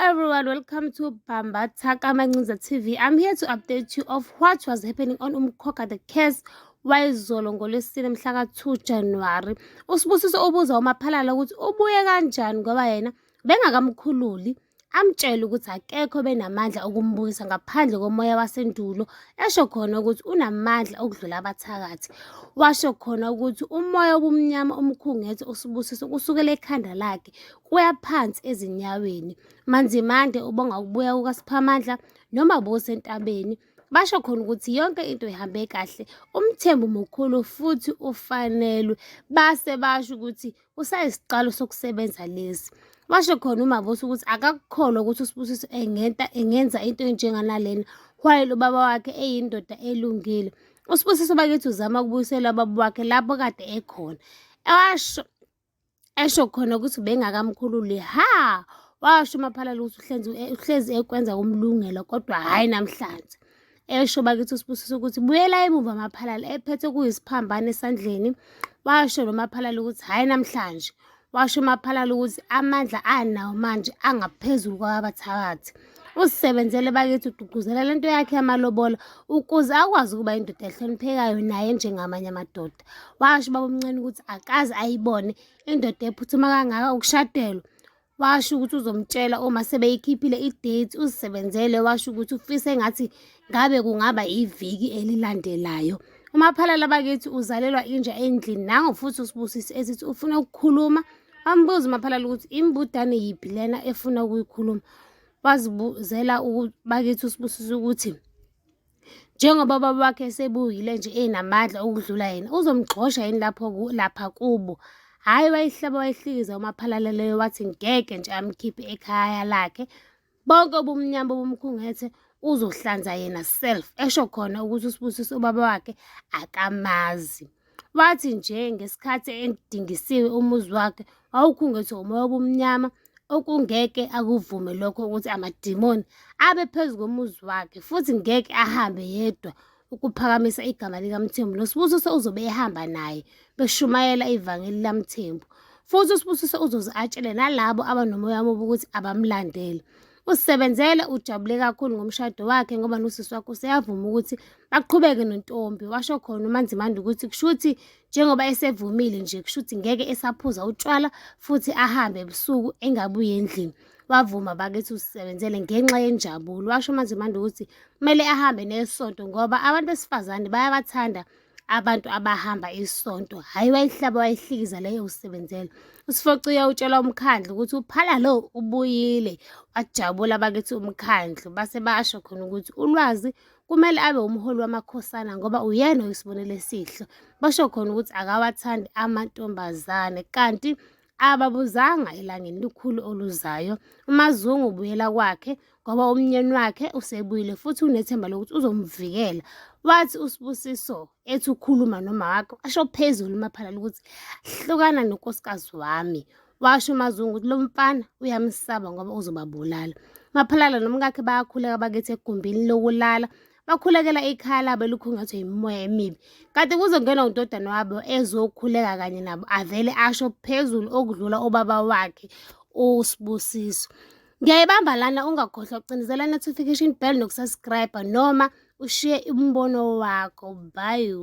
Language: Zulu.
Everyone, welcome to Bambatha Kamancinza TV. I'm here to update you of what was happening on Umkhokha the Case wayizolo ngoLwesine mhla ka-2 January. USibusiso ubuza uMaphalala ukuthi ubuye kanjani ngoba yena bengakamkhululi, amtshele ukuthi akekho benamandla okumbuyisa ngaphandle komoya wasendulo, esho khona ukuthi unamandla okudlula abathakathi. Washo khona ukuthi umoya obumnyama umkhungethe uSibusiso kusukela ekhanda lakhe kuya phansi ezinyaweni. Manzimande ubonga ukubuya kukaSiphamandla noma bosentabeni. Basho khona ukuthi yonke into ihambe kahle, uMthembu mukhulu futhi ufanelwe. Base basho ukuthi kusayisiqalo sokusebenza lesi. Washo khona uMavuso ukuthi akakukholwa ukuthi uSibusiso engenta engenza into enjenganalena while ubaba wakhe eyindoda elungile. USibusiso bakithi uzama ukubuyisela ubaba wakhe lapho kade ekhona. Washo esho khona ukuthi ubengakamkhululi ha washo uMaphalala ukuthi uhlezi uhlezi ekwenza kumlungela kodwa hhayi namhlanje. Esho bakithi uSibusiso ukuthi buyela emuva Maphalala ephethe kuyisiphambano esandleni. Washo noMaphalala ukuthi hhayi namhlanje. Washo uMaphalala ukuthi amandla anawo manje angaphezulu kwawabathakathi. Usisebenzele bakithi ugqugquzela lento yakhe yamalobola ukuze akwazi ukuba indoda ehloniphekayo naye njengamanye amadoda. Washo ubaba omncane ukuthi akaze ayibone indoda ephuthuma kangaka ukushadelwa. Washo ukuthi uzomtshela uma sebeyikhiphile i-date, uzisebenzele washo ukuthi ufisa engathi ngabe kungaba iviki elilandelayo. UMaphalala bakithi uzalelwa inja endlini nango futhi uSibusisi esithi ufuna ukukhuluma. Wambuza uMaphalala ukuthi imbudane yiphi lena efuna ukuyikhuluma. Wazibuzela bakithi uSibusisi ukuthi njengoba ubaba wakhe esebuyile nje enamandla okudlula yena, uzomgxosha yini lapho lapha kubo? Hhayi, wayihlaba wayihlikiza uMaphalala leyo, wathi ngeke nje amkhiphe ekhaya lakhe. Bonke ubumnyama obumkhungethe uzohlanza yena self, esho khona ukuthi uSibusiso ubaba wakhe akamazi. Wathi nje ngesikhathi edingisiwe umuzi wakhe wawukhungethwe umoya obumnyama okungeke akuvume lokho ukuthi amadimoni abe phezu komuzi wakhe futhi ngeke ahambe yedwa ukuphakamisa igama likaMthembu noSibusiso uzobe ehamba naye beshumayela ivangeli laMthembu futhi uSibusiso uzoze atshele nalabo abanomoya omubi ukuthi abamlandele. Usebenzele ujabule kakhulu ngomshado wakhe ngoba nosisi wakhe useyavuma ukuthi baqhubeke nontombi. Washo khona uManzimande ukuthi kushuthi njengoba esevumile nje kushuthi ngeke esaphuza utshwala futhi ahambe ebusuku engabuyi endlini. Wavuma bakithi usebenzele ngenxa yenjabulo. Washo uManzimande ukuthi kumele ahambe nesonto ngoba abantu besifazane bayabathanda abantu abahamba isonto. Hhayi, wayihlaba wayihlikiza leyo usebenzela. USifociya utshela umkhandlu ukuthi uPhala lo ubuyile. Wajabula bakithi umkhandlu base basho khona ukuthi uLwazi kumele abe umholi wamakhosana ngoba uyena oyisibonelo esihle. Basho khona ukuthi akawathandi amantombazane kanti ababuzanga elangeni likhulu oluzayo. UMaZungu ubuyela kwakhe ngoba umnyeni wakhe usebuyile futhi unethemba lokuthi uzomvikela. Wathi uSibusiso ethi ukhuluma noma wakhe asho phezulu uMaphalala ukuthi hlukana nonkosikazi wami. Washo uMaZungu ukuthi lo mfana uyamsaba ngoba uzobabulala. Maphalala nomkakhe bayakhuleka bakithi egumbini lokulala bakhulekela ikhaya labo elikhungathwe yimimoya emibi kanti kuzongena undodana wabo ezokhuleka kanye nabo avele asho phezulu okudlula ubaba wakhe uSibusiso. Ngiyayibamba lana, ungakhohlwa ukucindezela notification bell nokusubscribe noma ushiye umbono wakho. Bye.